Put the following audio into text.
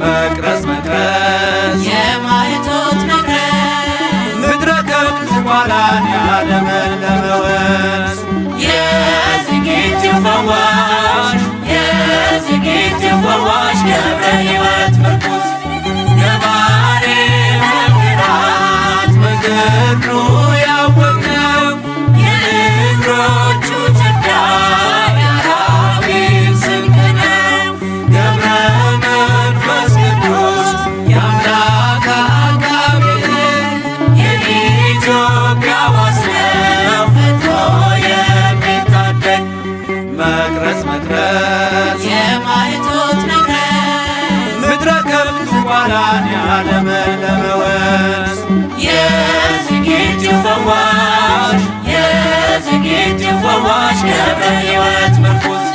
መቅረዝ መቅረዝ የማኅቶት መቅረዝ ምድረ ከብድ ዝቋላን ያለመለመ ወንዝ የዝጊቱ ፈዋሽ የዝጊቱ ፈዋሽ ገብረ ሕይወት ምርኩዝ ገባሬ መምህራት በገድሉ ያወቅነው የእግሮቹ ትቢያ የአራዊት ስንቅ ነው። ገብረ መንፈስ ቅዱስ የአምላክ አቃቤ ሕግ የኢትዮጵያ ዋስ ነው ፈጥኖ የሚታደግ። መቅረዝ መቅረዝ የማኅቶት መቅረዝ ምድረ ከብድ ዝቋላን ያለመለመ ወንዝ የዝጊቱ ፈዋሽ የዝጊቱ ፈዋሽ ገብረ ሕይወት ምርኩዝ።